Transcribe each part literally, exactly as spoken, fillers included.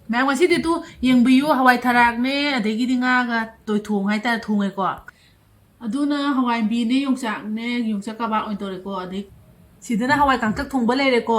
ꯃꯌꯥꯝ, ꯉꯁꯤꯗꯤ ꯇꯨ ꯌꯦꯡꯕꯤꯌꯨ, ꯍꯋꯥꯏ ꯊꯔꯥꯛꯅꯦ, ꯑꯗꯒꯤꯗꯤ ꯉꯥꯒ ꯇꯣꯏꯊꯣꯡ ꯍꯥꯏꯇꯥꯔꯦ, ꯊꯣꯡꯉꯦꯀꯣ꯫ ꯑꯗꯨꯅ ꯍꯋꯥꯏꯕꯤꯅꯦ, ꯌꯣꯡꯆꯥꯛꯅꯦ, ꯌꯣꯡꯆꯥꯛ ꯀꯕꯥꯛ ꯑꯣꯏꯅ ꯇꯧꯔꯦꯀꯣ꯫ ꯑꯗꯩ ꯁꯤꯗꯅ ꯍꯋꯥꯏ ꯀꯥꯡꯇꯛ ꯊꯣꯡꯕ ꯂꯩꯔꯦꯀꯣ꯫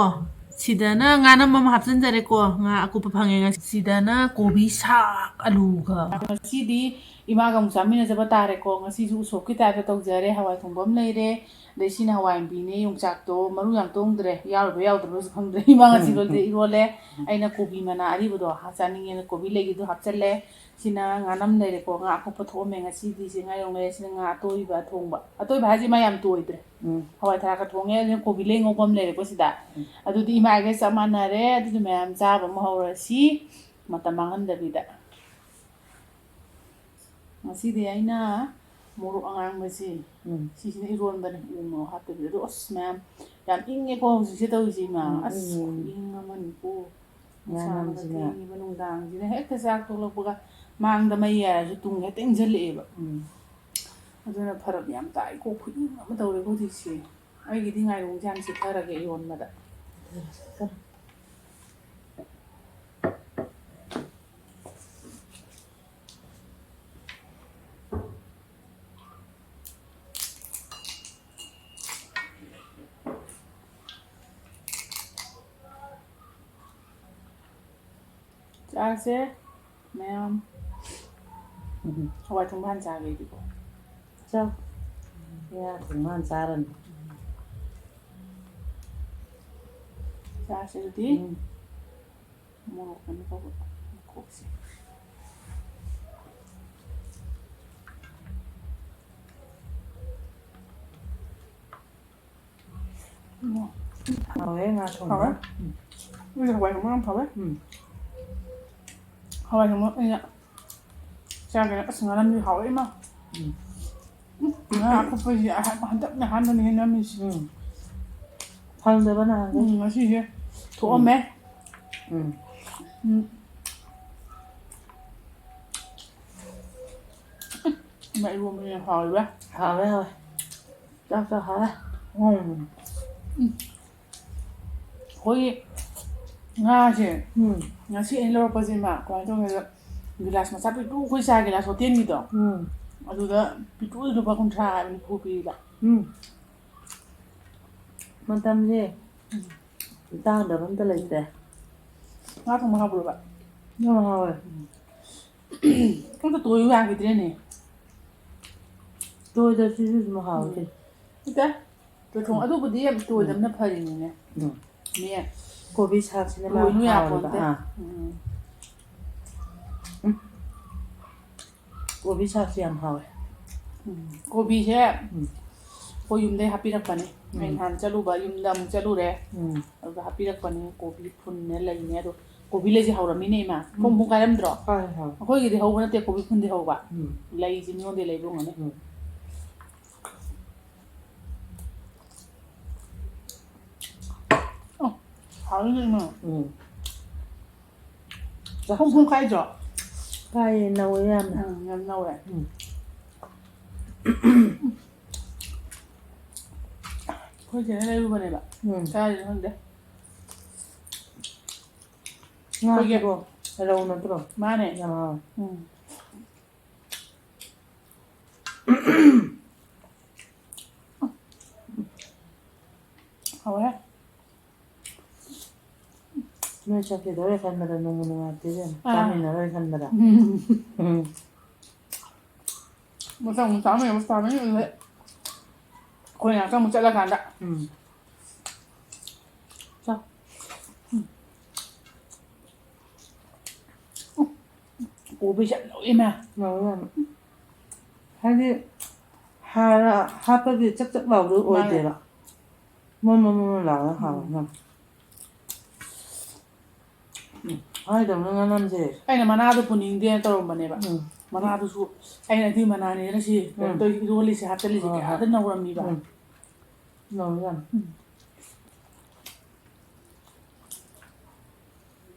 ꯁꯤꯗꯅ ꯉꯥꯅꯝ ꯑꯃ ꯍꯥꯞꯆꯤꯟꯖꯔꯦꯀꯣ, ꯉꯥ ꯑꯀꯨꯞꯄ ꯐꯪꯉꯦ ꯉꯁꯤ꯫ ꯁꯤꯗꯅ ꯀꯣꯕꯤ ꯁꯥꯛ ꯑꯂꯨꯒ꯫ ꯉꯁꯤꯗꯤ ꯏꯃꯥꯒ ꯑꯃꯨꯛ ꯆꯥꯃꯤꯟꯅꯖꯕ ꯇꯥꯔꯦꯀꯣ꯫ ꯉꯁꯤꯁꯨ ꯎꯁꯣꯞꯀꯤ ꯇꯥꯏꯞꯇ ꯇꯧꯖꯔꯦ꯫ ꯍꯋꯥꯏ ꯊꯣꯡꯕ ꯑꯃ ꯂꯩꯔꯦ, ꯑꯗꯩ ꯁꯤꯅ ꯍꯋꯥꯏ ꯃꯨꯕꯤꯅꯦ, ꯌꯣꯡꯆꯥꯛꯇꯣ ꯃꯔꯨ ꯌꯥꯝ ꯇꯣꯡꯗ꯭ꯔꯦ, ꯌꯥꯎꯔꯤꯕ꯭ꯔꯥ ꯌꯥꯎꯗꯕ꯭ꯔꯥꯁꯨ ꯈꯪꯗ꯭ꯔꯦ꯫ ꯏꯃꯥ ꯉꯁꯤ ꯎꯝ꯫ ꯂꯣꯜꯂꯦ, ꯏꯔꯣꯜꯂꯦ꯫ ꯑꯩꯅ ꯀꯣꯕꯤ ꯃꯅꯥ ꯑꯔꯤꯕꯗꯣ ꯍꯥ-, ꯆꯥꯅꯤꯡꯉꯦꯅ ꯀꯣꯕꯤ ꯂꯩꯒꯤꯗꯣ ꯍꯥꯞꯆꯜꯂꯦ꯫ ꯁꯤꯅ ꯉꯥꯅꯝ ꯂꯩꯔꯦꯀꯣ, ꯉꯥ ꯑꯀꯨꯞꯄ ꯊꯣꯛꯑꯝꯃꯦ ꯉꯁꯤꯗꯤ꯫ ꯁꯤ ꯉꯥ ꯌꯥꯏꯔꯣꯡ ꯂꯩꯔꯦ꯫ ꯁꯤꯅ ꯉꯥ ꯑꯇꯣꯏꯕ ꯊꯣꯡꯕ꯫ ꯑꯇꯣꯏꯕ ꯍꯥꯏꯁꯦ ꯃꯥ ꯌꯥꯝ ꯇꯣꯏꯗ꯭ꯔꯦ꯫ ꯎꯝ꯫ ꯍꯋꯥꯏ ꯊꯔꯥꯛꯀ ꯊꯣꯡꯉꯦ, ꯑꯗꯨꯅ ꯀꯣꯕꯤ ꯂꯩ ꯉꯧꯕ ꯑꯃ ꯂꯩꯔꯦꯀꯣ ꯁꯤꯗ꯫ ꯎꯝ꯫ ꯑꯗꯨꯗꯤ ꯏꯃꯥꯒ ꯆꯞ ꯃꯥꯟꯅꯔꯦ꯫ ꯑꯗꯨꯗꯤ ꯃꯌꯥꯝ ꯆꯥꯕ ꯑꯃ ꯍꯧꯔꯁꯤ, ꯃꯇꯝ ꯃꯥꯡꯍꯟꯗꯕꯤꯗ꯫ ꯉꯁꯤꯗꯤ ꯑꯩꯅ ꯃꯣꯔꯣꯛ ꯑꯉꯥꯡꯕꯁꯦ, ꯎꯝ꯫ ꯁꯤꯁꯤꯅ ꯏꯔꯣꯟꯕꯅꯦ, ꯎ ꯃꯣꯔꯣꯛ ꯍꯥꯞꯇꯕꯤꯗ꯫ ꯑꯗꯣ ꯑꯁ ꯃꯌꯥꯝ, ꯌꯥꯝ ꯏꯪꯉꯦꯀꯣ ꯍꯧꯖꯤꯛꯁꯦ ꯇꯧꯔꯤꯁꯦ, ꯏꯃꯥ꯫ ꯎꯝ, ꯑꯁ, ꯏꯪꯉꯦ꯫ ꯈꯨꯏꯪ ꯑꯃꯅꯤꯀꯣ꯫ ꯅꯨꯡꯁꯥꯅꯒ ꯉꯥꯅꯝꯁꯤꯅ꯫ ꯊꯦꯡꯉꯤꯕ ꯅꯨꯡꯗꯥꯡꯁꯤꯅ꯫ ꯍꯦꯛꯇ ꯆꯥꯛ ꯇꯣꯛꯂꯛꯄꯒ ꯃꯥꯡꯗ ꯃꯩ ꯌꯥꯏꯔꯁꯨ ꯇꯨꯡ ꯍꯦꯛꯇ ꯏꯪꯁꯤꯜꯂꯛꯑꯦꯕ꯫ ꯎꯝ꯫ ꯑꯗꯨꯅ ꯐꯔꯛ ꯌꯥꯝ ꯇꯥꯏꯀꯣ, ꯈꯨꯏꯪ ꯑꯃ ꯇꯧꯔꯦꯀꯣ ꯍꯧꯖꯤꯛꯁꯦ꯫ ꯑꯩꯒꯤꯗꯤ ꯉꯥꯏꯔꯣꯡꯁꯦ ꯌꯥꯝ ꯆꯤꯊꯔꯒꯦ ꯏꯔꯣꯟꯕꯗ꯫ ꯆꯥꯁꯦ ꯃꯌꯥꯝ꯫ ꯎꯝ꯫ ꯍꯋꯥꯏ ꯊꯣꯡꯕ ꯍꯥꯟꯅ ꯆꯥꯒꯦ ꯑꯩꯗꯤꯀꯣ꯫ ꯆꯥꯎ꯫ ꯉꯥ ꯊꯣꯡꯕ ꯍꯥꯟꯅ ꯆꯥꯔꯅꯤ꯫ ꯆꯥꯁꯦ ꯑꯗꯨꯗꯤ꯫ ꯎꯝ꯫ ꯃꯣꯔꯣꯛ ꯀꯩꯅꯣ ꯇꯧꯕ ꯃꯈꯣꯛꯁꯦ꯫ ꯎꯝ꯫ ꯍꯥꯎꯋꯦ ꯉꯥ ꯊꯣꯡꯕ꯫ ꯍꯥꯎꯋꯦ꯫ ꯎꯝ꯫ ꯅꯣꯏꯒꯤ ꯍꯋꯥꯏ ꯊꯣꯡꯕ ꯌꯥꯝ ꯍꯥꯎꯋꯦ꯫ ꯎꯝ꯫ ꯍꯋꯥꯏ ꯊꯣꯡꯕ ꯑꯩꯅ ꯆꯥꯒꯦꯅ꯫ ꯑꯁ ꯉꯥꯅꯝꯗꯤ ꯍꯥꯎꯋꯦ ꯏꯃꯥ꯫ ꯎꯝ꯫ ꯎꯝ꯫ ꯉꯥ ꯑꯀꯨꯞꯄꯁꯤ ꯑꯍ-, ꯍꯟꯗꯛꯅ ꯑꯍꯥꯟꯕꯅꯤꯍꯦ ꯅꯝꯃꯤꯁꯤ꯫ ꯎꯝ꯫ ꯐꯪꯗꯕ ꯅꯍꯥꯟꯈꯩ꯫ ꯎꯝ, ꯉꯁꯤꯁꯦ ꯊꯣꯛꯑꯝꯃꯦ꯫ ꯎꯝ꯫ ꯎꯝ꯫ ꯏꯃꯥ ꯏꯔꯣꯟꯕꯁꯦ ꯌꯥꯝ ꯍꯥꯎꯋꯦꯕ꯫ ꯍꯥꯎꯋꯦ, ꯍꯥꯎꯋꯦ꯫ ꯆꯥꯛ ꯆꯥ ꯍꯥꯎꯋꯦ꯫ ꯎꯝ꯫ ꯎꯝ꯫ ꯑꯩꯈꯣꯏꯒꯤ ꯉꯥꯁꯦ ꯎꯝ꯫ ꯉꯁꯤ ꯑꯩꯅ ꯂꯧꯔꯛꯄꯁꯦ, ꯏꯃꯥ, ꯀꯃꯥꯏꯅ ꯇꯧꯒꯦꯗ, ꯒꯤꯂꯥꯁ ꯃꯆꯥ ꯄꯤꯛꯇ꯭ꯔꯨ, ꯑꯩꯈꯣꯏ ꯆꯥ ꯒꯤꯂꯥꯁ ꯍꯣꯇꯦꯜꯒꯤꯗꯣ, ꯎꯝ꯫ ꯑꯗꯨꯗ ꯄꯤꯛꯇ꯭ꯔꯨꯗ ꯂꯨꯄꯥ ꯀꯨꯟꯊ꯭ꯔꯥ ꯍꯥꯏꯕ, ꯅꯤꯐꯨ ꯄꯤꯕ꯫ ꯎꯝ꯫ ꯃꯇꯝꯁꯦ ꯇꯥꯡꯗꯕ ꯑꯝꯇ ꯂꯩꯇ꯭ꯔꯦ꯫ ꯉꯥ ꯊꯣꯡꯕ ꯍꯥꯎꯕ꯭ꯔꯣꯕ? ꯌꯥꯝ ꯍꯥꯎꯋꯦ꯫ ꯑꯝꯇ ꯇꯣꯏꯌꯨ ꯌꯥꯈꯤꯗ꯭ꯔꯦꯅꯦ꯫ ꯇꯣꯏꯗ ꯁꯤꯁꯨ ꯑꯗꯨꯝ ꯍꯥꯎꯋꯦ ꯎꯝ꯫ ꯀꯩꯅꯣ꯫ ꯅꯠꯇꯦ, ꯇꯣꯏꯊꯣꯡ-, ꯎꯝ꯫ ꯑꯗꯨꯕꯨꯗꯤ ꯌꯥꯝ ꯇꯣꯏꯗꯕꯅ ꯎꯝ꯫ ꯐꯔꯤꯅꯤꯅꯦ꯫ ꯎꯝ꯫ ꯃꯤ ꯀꯣꯕꯤ ꯁꯥꯛꯁꯤꯅ ꯃꯥ ꯇꯣꯏꯅꯨ ꯍꯥꯎꯔꯤꯕ꯫ ꯌꯥꯄꯣꯟꯇꯦ꯫ ꯑꯥ꯫ ꯎꯝ꯫ ꯎꯝ꯫ ꯀꯣꯕꯤ ꯁꯥꯛꯁꯤ ꯌꯥꯝ ꯍꯥꯎꯋꯦ꯫ ꯎꯝ꯫ ꯀꯣꯕꯤꯁꯦ ꯎꯝ꯫ ꯑꯩꯈꯣꯏ ꯌꯨꯝꯗꯩ ꯍꯥꯞꯄꯤꯔꯛꯄꯅꯦ꯫ ꯑꯩ ꯎꯝ꯫ ꯅꯍꯥꯟ ꯆꯠꯂꯨꯕ, ꯌꯨꯝꯗ ꯑꯃꯨꯛ ꯆꯠꯂꯨꯔꯦ꯫ ꯎꯝ꯫ ꯑꯗꯨꯗ ꯍꯥꯞꯄꯤꯔꯛꯄꯅꯦ꯫ ꯀꯣꯕꯤ ꯐꯨꯟꯅꯦ ꯂꯩꯅꯦ꯫ ꯑꯗꯣ ꯀꯣꯕꯤ ꯂꯩꯁꯦ ꯍꯧꯔꯝꯃꯤꯅꯦ, ꯏꯃꯥ꯫ ꯎꯝ꯫ ꯈꯣꯡꯕꯨ ꯀꯥꯏꯔꯝꯗ꯭ꯔꯣ? ꯀꯥꯏ ꯍꯥꯎ꯫ ꯑꯩꯈꯣꯏꯒꯤꯗꯤ ꯍꯧꯕ ꯅꯠꯇꯦ, ꯀꯣꯕꯤ ꯐꯨꯟꯗꯤ ꯍꯧꯕ꯫ ꯎꯝ꯫ ꯂꯩꯁꯦ ꯃꯤꯉꯣꯟꯗꯩ ꯂꯩꯕ ꯑꯣꯏꯔꯝꯒꯅꯤ꯫ ꯎꯝ꯫ ꯑꯣ, ꯍꯥꯎꯋꯤꯅꯦ, ꯏꯃꯥ꯫ ꯎꯝ꯫ ꯈꯣꯡ, ꯈꯣꯡ ꯀꯥꯏꯗ꯭ꯔꯣ? ꯀꯥꯏꯌꯦ, ꯅꯧꯋꯦ ꯌꯥꯝꯅ꯫ ꯎꯝ, ꯌꯥꯝ ꯅꯧꯋꯦ꯫ ꯎꯝ꯫ ꯑꯩꯈꯣꯏ ꯆꯦꯅ ꯂꯩꯔꯨꯕꯅꯦꯕ꯫ ꯎꯝ꯫ ꯀꯥꯏꯗꯅꯣ ꯈꯪꯗꯦ꯫ ꯑꯩꯈꯣꯏꯒꯤ ꯉꯥꯁꯤꯀꯣ, ꯔꯧ ꯅꯠꯇ꯭ꯔꯣ? ꯃꯥꯅꯦ꯫ ꯌꯥꯝ ꯍꯥꯎꯋꯦ꯫ ꯎꯝ꯫ ꯍꯥꯎꯋꯦ꯫ ꯅꯣꯏ ꯆꯠꯈꯤꯗꯣꯔꯦ ꯈꯟꯕꯗ ꯅꯨꯡꯕꯨ ꯅꯨꯡꯉꯥꯏꯇꯦ ꯏꯕꯦꯝꯃ꯫ ꯑꯥ꯫ ꯆꯥꯃꯤꯟꯅꯔꯣꯏ ꯈꯟꯕꯗ꯫ ꯎꯝ꯫ ꯎꯝ꯫ ꯃꯊꯪ ꯑꯃꯨꯛ ꯆꯥꯃꯤꯟꯅꯕ ꯇꯥꯕꯅꯤ ꯑꯗꯨꯗꯤ꯫ ꯑꯩꯈꯣꯏ ꯉꯥꯛꯇ ꯑꯃꯨꯛ ꯆꯠꯂꯀꯥꯟꯗ꯫ ꯎꯝ꯫ ꯆꯥꯎ꯫ ꯎꯝ꯫ ꯀꯣꯕꯤꯁꯦ ꯌꯥꯝ ꯂꯧꯏ, ꯏꯃꯥ꯫ ꯂꯧꯋꯦ ꯌꯥꯝꯅ꯫ ꯍꯥꯏꯗꯤ ꯍꯥꯔ ꯍꯥꯞꯄꯒꯤ ꯆꯛ ꯆꯛ ꯂꯥꯎꯕꯗꯣ ꯃꯥꯅꯦ꯫ ꯑꯣꯏꯗꯦꯕ꯫ ꯃꯣꯟ ꯃꯣꯟ ꯃꯣꯟ ꯃꯣꯟ ꯂꯥꯎꯔꯒ ꯍꯥꯎꯋꯦ ꯎꯝ꯫ ꯌꯥꯝ꯫ ꯎꯝ꯫ ꯍꯥꯏꯗꯧꯅ ꯉꯥꯅꯝꯁꯦ꯫ ꯑꯩꯅ ꯃꯅꯥꯗꯣ ꯄꯨꯅꯤꯡꯗꯦꯅ ꯇꯧꯔꯝꯕꯅꯦꯕ꯫ ꯎꯝ꯫ ꯃꯅꯥꯗꯨꯁꯨ ꯑꯩꯅ ꯑꯗꯨꯏ ꯃꯅꯥꯅꯦꯅ ꯁꯤ ꯀꯩꯅꯣ ꯎꯝ꯫ ꯇꯧꯔꯤ, ꯏꯔꯣꯜꯂꯤꯁꯦ ꯍꯥꯞꯆꯜꯂꯤꯁꯦ ꯍꯣꯏ, ꯍꯣꯏ꯫ ꯀꯌꯥꯗ ꯅꯧꯔꯝꯃꯤꯕ꯫ ꯎꯝ꯫ ꯅꯧꯔꯦ ꯌꯥꯝ꯫ ꯎꯝ꯫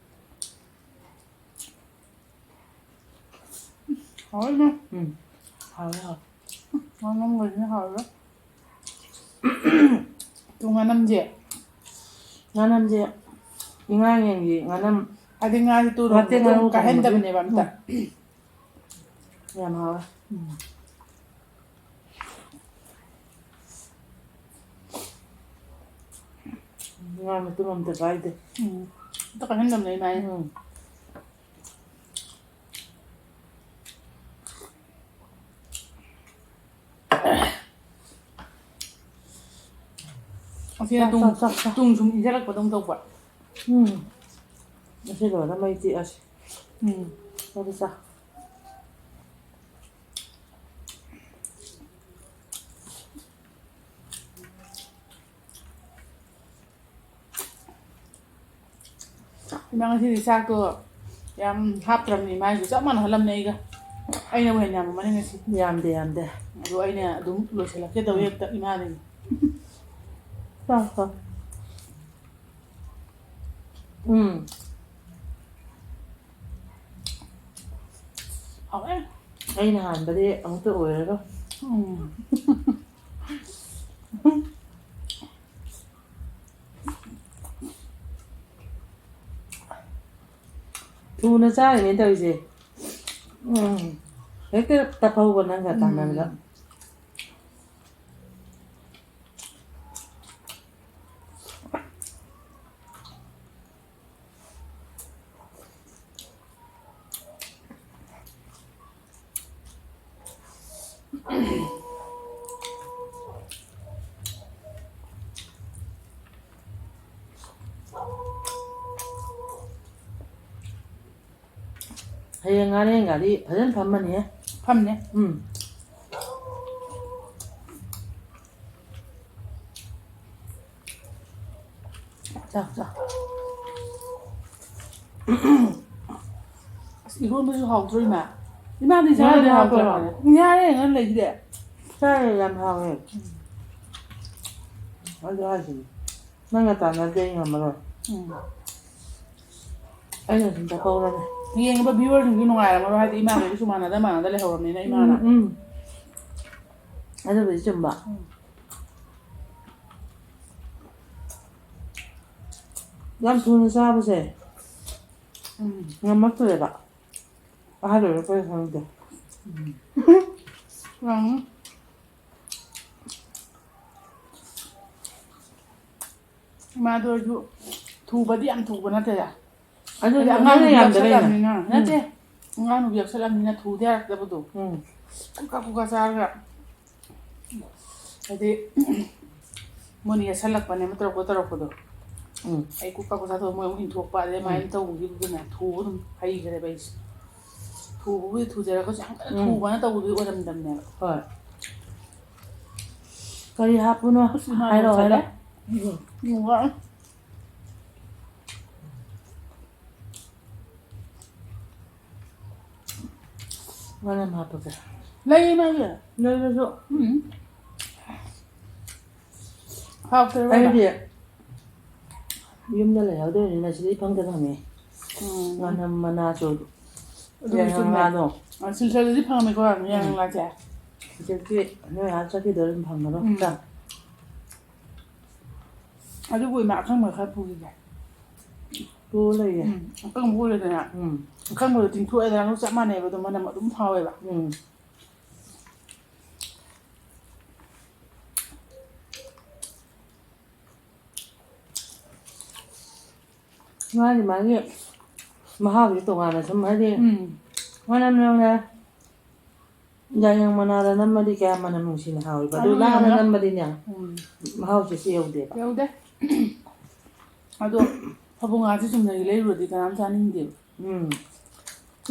ꯍꯥꯎꯋꯦ, ꯏꯃꯥ꯫ ꯎꯝ꯫ ꯍꯥꯎꯋꯦ, ꯍꯥꯎꯋꯦ꯫ ꯉꯥꯅꯝꯒꯁꯤꯅ ꯍꯥꯎꯋꯦ꯫ ꯇꯨ ꯉꯥꯅꯝꯁꯦ꯫ ꯉꯥꯅꯝꯁꯦ ꯏꯉꯥꯡ ꯌꯦꯟꯒꯤ ꯉꯥꯅꯝ꯫ ꯑꯗꯩ ꯉꯥꯁꯦ ꯇꯨꯔꯣ ꯉꯥꯇꯦꯛ ꯉꯥꯅꯨ ꯀꯥꯏꯍꯟꯗꯕꯅꯦꯕ ꯑꯝꯇ꯫ ꯎꯝ꯫ ꯌꯥꯝ ꯍꯥꯎꯋꯦ꯫ ꯎꯝ꯫ ꯉꯥ ꯃꯇꯨꯝ ꯑꯝꯇ ꯀꯥꯏꯗꯦ꯫ ꯎꯝ꯫ ꯑꯝꯇ ꯀꯥꯏꯍꯟꯗꯕꯅꯦ ꯏꯃꯥꯅ꯫ ꯎꯝ꯫ ꯑꯁꯤꯅ ꯆꯥ, ꯇꯨꯡ, ꯆꯥ, ꯆꯥ, ꯆꯥ꯫ ꯇꯨꯡ ꯁꯨꯝ ꯏꯟꯖꯜꯂꯛꯄꯗꯧ ꯇꯧꯕ꯫ ꯎꯝ꯫ ꯑꯁꯤ ꯂꯣꯏꯔꯒ ꯃꯩ ꯇꯦꯛꯑꯁꯤ꯫ ꯎꯝ꯫ ꯑꯗꯨ ꯆꯥ꯫ ꯏꯃꯥ ꯉꯁꯤꯗꯤ ꯆꯥꯛꯇꯣ ꯌꯥꯝ ꯍꯥꯞꯇ꯭ꯔꯕꯅꯤ, ꯃꯥꯏꯁꯨ ꯆꯞ ꯃꯥꯟꯅꯍꯜꯂꯝꯅꯦ ꯑꯩꯒ꯫ ꯑꯩꯅꯕꯨ ꯍꯦꯟꯅ ꯌꯥꯝꯃꯝꯃꯅꯤ ꯉꯁꯤ꯫ ꯌꯥꯝꯗꯦ, ꯌꯥꯝꯗꯦ꯫ ꯑꯗꯣ ꯑꯩꯅ ꯑꯗꯨꯝ ꯂꯣꯏꯁꯤꯜꯂꯛꯀꯦ ꯇꯧꯋꯤ ꯎꯝ꯫ ꯍꯦꯛꯇ ꯏꯃꯥꯗꯒꯤ꯫ ꯆꯥꯎ, ꯆꯥꯎ꯫ ꯎꯝ꯫ ꯍꯥꯎꯋꯦ꯫ ꯑꯩꯅ ꯍꯥꯟꯕꯗꯤ ꯑꯃꯨꯛꯇ ꯑꯣꯏꯔꯔꯣꯏ꯫ ꯎꯝ꯫ ꯊꯨꯅ ꯆꯥꯔꯤꯅꯦ ꯇꯧꯔꯤꯁꯦ꯫ ꯎꯝ꯫ ꯍꯦꯛꯇ ꯇꯞꯐꯧꯕ ꯅꯪꯒ ꯎꯝ꯫ ꯇꯥꯟꯅꯕꯗ꯫ ꯍꯌꯦꯡ ꯉꯥꯔꯦꯟꯒꯗꯤ ꯐꯖꯅ ꯐꯝꯃꯅꯤꯍꯦ꯫ ꯐꯝꯅꯦ꯫ ꯎꯝ꯫ ꯆꯥꯎ, ꯆꯥꯎ꯫ ꯑꯁ, ꯏꯔꯣꯟꯕꯁꯨ ꯍꯥꯎꯗ꯭ꯔꯣ, ꯏꯃꯥ? ꯏꯃꯥꯗꯤ ꯉꯥ ꯆꯥꯗ꯭ꯔꯦ, ꯍꯥꯎꯇ꯭ꯔꯦ ꯍꯥꯎꯇ꯭ꯔꯣ? ꯃꯥꯅꯦ꯫ ꯉꯥꯔꯦꯟ ꯂꯩꯁꯤꯗꯤ꯫ ꯆꯥꯏ, ꯌꯥꯝ ꯍꯥꯎꯋꯦ꯫ ꯑꯗꯨ ꯍꯥꯏꯁꯤꯅꯤ꯫ ꯅꯪꯒ ꯇꯥꯟꯅꯗꯦ ꯑꯩ ꯉꯝꯃꯔꯣꯏ꯫ ꯎꯝ꯫ ꯑꯩꯅ ꯁꯨꯝ ꯆꯠꯍꯧꯔꯅꯤ꯫ ꯌꯦꯡꯉꯤꯕ viewerꯁꯤꯡꯁꯨ ꯅꯨꯡꯉꯥꯏꯔꯝꯃꯔꯣꯏ, ꯍꯥꯏꯗꯤ ꯏꯃꯥꯒ ꯑꯩꯒꯁꯨ ꯃꯥꯟꯅꯗ ꯃꯥꯟꯅꯗ ꯂꯩꯍꯧꯔꯕꯅꯤꯅ ꯏꯃꯥꯅ꯫ ꯎꯝ, ꯎꯝ꯫ ꯑꯗꯨꯕꯨꯗꯤ ꯆꯨꯝꯕ꯫ ꯎꯝ꯫ ꯌꯥꯝ ꯊꯨꯅ ꯆꯥꯕꯁꯦ ꯎꯝ꯫ ꯉꯝꯃꯛꯇ꯭ꯔꯦꯕ꯫ ꯑꯍꯜ ꯑꯣꯏꯔꯛꯄꯩ ꯈꯪꯗꯦ꯫ ꯎꯝ꯫ ꯃꯥꯗꯣ ꯑꯩꯁꯨ ꯊꯨꯕꯗꯤ ꯌꯥꯝ ꯊꯨꯕ ꯅꯠꯇꯦꯗ꯫ ꯑꯗꯨ ꯍꯥꯏꯗꯤ ꯑꯉꯥꯡ ꯅꯨꯕꯤ ꯌꯥꯝꯗꯕꯩꯅ꯫ ꯌꯥꯎꯁꯜꯂꯛꯑꯕꯅꯤꯅ꯫ ꯎꯝ꯫ ꯅꯠꯇꯦ꯫ ꯑꯉꯥꯡ ꯅꯨꯕꯤ ꯌꯥꯎꯁꯜꯂꯛꯑꯕꯅꯤꯅ ꯊꯨꯗ ꯌꯥꯔꯛꯇꯕꯗꯣ꯫ ꯎꯝ꯫ ꯀꯨꯀꯥ ꯀꯨꯀꯥ ꯆꯥꯔꯒ꯫ ꯍꯥꯏꯗꯤ ꯃꯣꯏꯅ ꯌꯦꯠꯁꯜꯂꯛꯄꯅꯦ ꯑꯃ ꯇꯧꯔꯛꯄ ꯇꯧꯔꯛꯄꯗꯣ꯫ ꯎꯝ꯫ ꯑꯩ ꯀꯨꯀꯥ ꯀꯨꯀꯥ ꯇꯧꯕ ꯃꯣꯏ ꯑꯃꯨꯛ ꯏꯟꯊꯣꯛꯄ ꯑꯗꯩ ꯎꯝ꯫ ꯑꯗꯨꯃꯥꯏꯅ ꯇꯧꯕꯒꯤꯗꯨꯅꯦ ꯊꯨꯕ ꯑꯗꯨꯝ ꯍꯩꯈ꯭ꯔꯦꯕ ꯑꯩꯁꯦ꯫ ꯊꯨꯕꯕꯨꯗꯤ ꯊꯨꯖꯔꯒꯁꯨ ꯌꯥꯝ ꯀꯟꯅ ꯎꯝ꯫ ꯊꯨꯕꯅ ꯇꯧꯕꯗꯨꯗꯤ ꯑꯣꯏꯔꯝꯗꯕꯅꯦꯕ꯫ ꯍꯣꯏ꯫ ꯀꯔꯤ ꯍꯥꯞꯄꯅꯣ? ꯑꯁ ꯏꯃꯥ ꯍꯥꯏꯔꯣ, ꯂꯣꯏꯁꯜꯂꯦ꯫ ꯍꯥꯏꯔꯣ꯫ ꯎꯝ꯫ ꯉꯥꯅꯝ ꯍꯥꯞꯄꯁꯦ꯫ ꯂꯩꯌꯦ ꯃꯥꯒꯤ꯫ ꯂꯩꯔꯁꯨ꯫ ꯎꯝ꯫ ꯍꯥꯎꯇ꯭ꯔꯦꯕ꯫ ꯑꯩꯗꯤ ꯌꯨꯝꯗ ꯂꯩꯍꯧꯗꯣꯏꯅꯤꯅ ꯁꯤꯗꯩ ꯐꯪꯗ ꯐꯪꯉꯦ꯫ ꯎꯝ꯫ ꯉꯥꯅꯝ ꯃꯅꯥꯁꯨ ꯑꯗꯨꯕꯨꯗꯤ ꯌꯥꯏꯉꯪ ꯆꯨꯝꯃꯦ꯫ ꯂꯥꯗꯣ꯫ ꯑ, ꯁꯤꯜꯆꯔꯗꯗꯤ ꯐꯪꯉꯝꯃꯦꯀꯣ ꯎꯝ꯫ ꯌꯥꯏꯉꯪ ꯂꯥꯁꯦ꯫ ꯍꯧꯖꯤꯛꯇꯤ ꯅꯣꯏ ꯑꯥ ꯆꯠꯈꯤꯗꯧꯔꯦ ꯐꯪꯉꯔꯣꯏ꯫ ꯎꯝ꯫ ꯆꯥ꯫ ꯑꯗꯨꯕꯨ ꯏꯃꯥ ꯑꯀꯪꯕ ꯈꯔ ꯄꯨꯈꯤꯒꯦ꯫ ꯄꯨ ꯂꯩꯌꯦ꯫ ꯎꯝ, ꯑꯀꯪꯕ ꯑꯣꯏꯔꯦꯗꯅ꯫ ꯎꯝ꯫ ꯑꯀꯪꯕꯗꯣ ꯇꯤꯡꯊꯣꯛꯑꯦꯗꯅ ꯑꯗꯨ ꯆꯞ ꯃꯥꯟꯅꯩꯕ ꯑꯗꯨꯝ ꯃꯅꯝ ꯑꯗꯨꯝ ꯐꯥꯎꯋꯦꯕ꯫ ꯎꯝ꯫ ꯃꯥꯒꯤ ꯃꯥꯒꯤ ꯃꯍꯥꯎꯁꯦ ꯇꯣꯉꯥꯟꯅ ꯁꯨꯝ ꯍꯥꯏꯗꯤ ꯎꯝ꯫ ꯃꯅꯝ ꯅꯝꯅ ꯌꯥꯏꯉꯪ ꯃꯅꯥꯗ ꯅꯝꯃꯗꯤ ꯀꯌꯥ ꯃꯅꯝ ꯅꯨꯡꯁꯤꯅ ꯍꯥꯎꯋꯦꯕ꯫ ꯑꯗꯨ ꯑꯗꯨ ꯂꯥꯗ ꯌꯥꯝꯅ ꯅꯝꯃꯗꯤꯅꯦ ꯎꯝ꯫ ꯃꯍꯥꯎꯁꯦ ꯁꯤ ꯌꯧꯗꯦꯕ꯫ ꯌꯧꯗꯦ꯫ ꯑꯗꯣ ꯐꯕꯨꯡ ꯉꯥꯁꯦ ꯆꯨꯝꯅꯒꯤ ꯂꯩꯔꯨꯔꯗꯤ ꯀꯅꯥꯝ ꯆꯥꯅꯤꯡꯗꯦꯕ꯫ ꯎꯝ꯫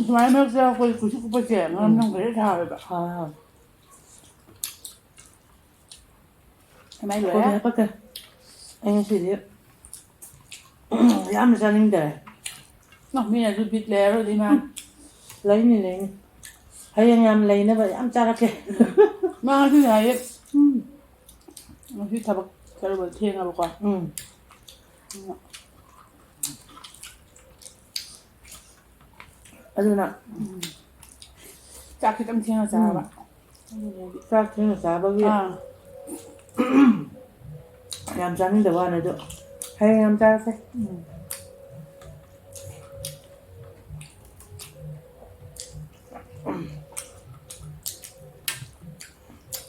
ꯁꯨꯃꯥꯏꯅ ꯃꯔꯛꯇ ꯑꯩꯈꯣꯏ ꯀꯨꯁꯤ ꯀꯨꯞꯄꯁꯦ ꯃꯔꯝ ꯎꯝ꯫ ꯅꯝꯈ꯭ꯔꯦ ꯍꯦꯛꯇ ꯍꯥꯎꯋꯦꯕ꯫ ꯍꯥꯎꯋꯦ, ꯍꯥꯎꯋꯦ꯫ ꯀꯃꯥꯏ ꯂꯣꯏꯔꯦ? ꯀꯣꯟꯅ ꯍꯥꯞꯄꯛꯀꯦ꯫ ꯑꯩ ꯉꯁꯤꯗꯤ ꯌꯥꯝꯅ ꯆꯥꯅꯤꯡꯗꯔꯦ꯫ ꯅꯪ ꯃꯤꯅꯁꯨ ꯕꯤꯠ ꯂꯩꯔꯔꯣꯏꯗꯤ ꯃꯥ꯫ ꯂꯩꯅꯤ, ꯂꯩꯅꯤ꯫ ꯍꯌꯦꯡ ꯌꯥꯝ ꯂꯩꯅꯕ ꯌꯥꯝ ꯆꯥꯔꯛꯀꯦ꯫ ꯃꯥ ꯉꯁꯤꯗꯤ ꯍꯥꯏꯌꯦ꯫ ꯎꯝ꯫ ꯉꯁꯤ ꯊꯕꯛ ꯆꯠꯂꯨꯕ ꯊꯦꯡꯉꯕꯀꯣ꯫ ꯎꯝ꯫ ꯑꯗꯨꯅ ꯎꯝ꯫ ꯆꯥꯛ ꯈꯤꯇꯪ ꯊꯦꯡꯅ ꯆꯥꯔꯕ꯫ ꯎꯝ꯫ ꯆꯥꯛ ꯊꯦꯡꯅ ꯆꯥꯕꯒꯤ ꯑꯥ꯫ ꯌꯥꯝ ꯆꯥꯅꯤꯡꯗꯕ ꯋꯥꯅꯤ ꯑꯗꯣ꯫ ꯍꯌꯦꯡ ꯌꯥꯝ ꯆꯥꯔꯁꯦ꯫ ꯎꯝ꯫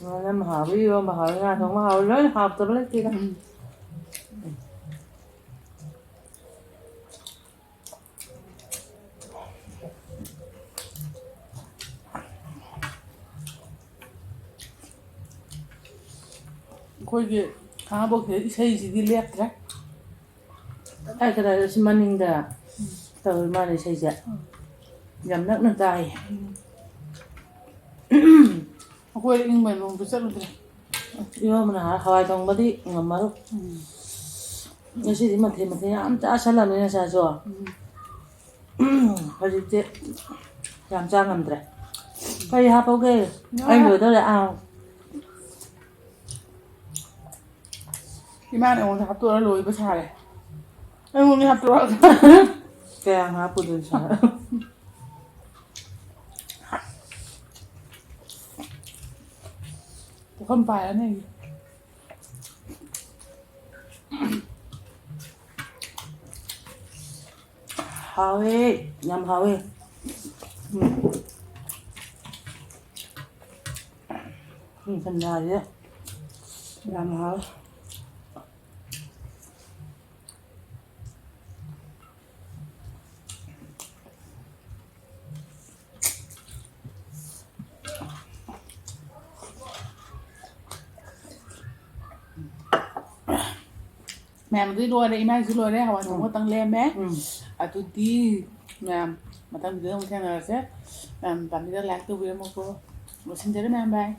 ꯉꯥ ꯌꯥꯝ ꯍꯥꯎꯋꯤ, ꯏꯔꯣꯝꯕ ꯍꯥꯎꯋꯤ, ꯉꯥ ꯊꯣꯡꯕ ꯍꯥꯎꯋꯤ, ꯂꯣꯏꯅ ꯍꯥꯎꯇꯕ ꯂꯩꯇꯦꯗ꯫ ꯎꯝ꯫ ꯑꯩꯈꯣꯏꯒꯤ ꯈꯥꯉꯕꯣꯛꯁꯤꯗ ꯏꯁꯩꯁꯤꯗꯤ ꯂꯦꯞꯇ꯭ꯔꯦ꯫ ꯀꯥꯏ ꯀꯗꯥꯏꯗ ꯁꯤ ꯃꯅꯤꯡꯗ ꯇꯧꯔꯤ ꯃꯥꯜꯂꯦ ꯏꯁꯩꯁꯦ꯫ ꯌꯥꯝ ꯅꯛꯅ ꯇꯥꯏ꯫ ꯑꯩꯈꯣꯏ ꯏꯪꯕ ꯅꯣꯡꯗ ꯆꯠꯂꯨꯗ꯭ꯔꯦ꯫ ꯏꯔꯣꯟꯕꯅ ꯍꯥꯎꯔꯦ, ꯍꯋꯥꯏ ꯊꯣꯡꯕꯗꯤ ꯉꯝꯃꯔꯣꯏ꯫ ꯎꯝ꯫ ꯉꯁꯤꯗꯤ ꯃꯊꯦꯜ ꯃꯊꯦꯜ ꯌꯥꯝ ꯆꯥꯁꯜꯂꯝꯃꯦ ꯉꯁꯥꯏꯁꯨ꯫ ꯎꯝ꯫ ꯍꯧꯖꯤꯛꯇꯤ ꯌꯥꯝ ꯆꯥ ꯉꯝꯗ꯭ꯔꯦ꯫ ꯀꯔꯤ ꯍꯥꯞꯄꯧꯒꯦ? ꯉꯥ꯫ ꯑꯩ ꯂꯣꯏꯗꯧꯔꯦ꯫ ꯑꯥ꯫ ꯏꯃꯥꯅ ꯑꯩꯉꯣꯟꯗ ꯍꯥꯞꯇꯣꯛꯑ ꯂꯣꯏꯕ ꯁꯥꯔꯦ꯫ ꯑꯩꯉꯣꯟꯗ ꯍꯥꯞꯇꯣꯛꯑꯒ꯫ ꯀꯌꯥꯝ ꯍꯥꯞꯄꯨꯗꯣꯏꯅꯣ ꯁꯥꯔ? ꯄꯨꯈꯝ ꯄꯥꯏꯔꯅꯤ ꯑꯩꯒꯤ꯫ ꯍꯥꯎꯋꯦ, ꯌꯥꯝ ꯍꯥꯎꯋꯦ꯫ ꯎꯝ꯫ ꯎꯝ, ꯁꯟꯗꯥꯁꯦ ꯌꯥꯝ ꯍꯥꯎꯋꯦ꯫ ꯃꯌꯥꯝꯗꯤ ꯂꯣꯏꯔꯦ, ꯏꯃꯥꯒꯤꯁꯨ ꯂꯣꯏꯔꯦ, ꯍꯋꯥꯏ ꯊꯣꯡꯕ ꯎꯝ꯫ ꯈꯛꯇꯪ ꯂꯦꯝꯃꯦ꯫ ꯎꯝ꯫ ꯑꯗꯨꯗꯤ ꯃꯌꯥꯝ ꯃꯊꯪ ꯚꯤꯗꯤꯑꯣ ꯑꯃꯨꯛ ꯊꯦꯡꯅꯔꯁꯦ꯫ ꯃꯌꯥꯝ ꯄꯥꯝꯕꯤꯗ like ꯇꯧꯕꯤꯔꯝꯃꯣꯀꯣ꯫ ꯂꯣꯏꯁꯤꯟꯖꯔꯦ ꯃꯌꯥꯝ, bye꯫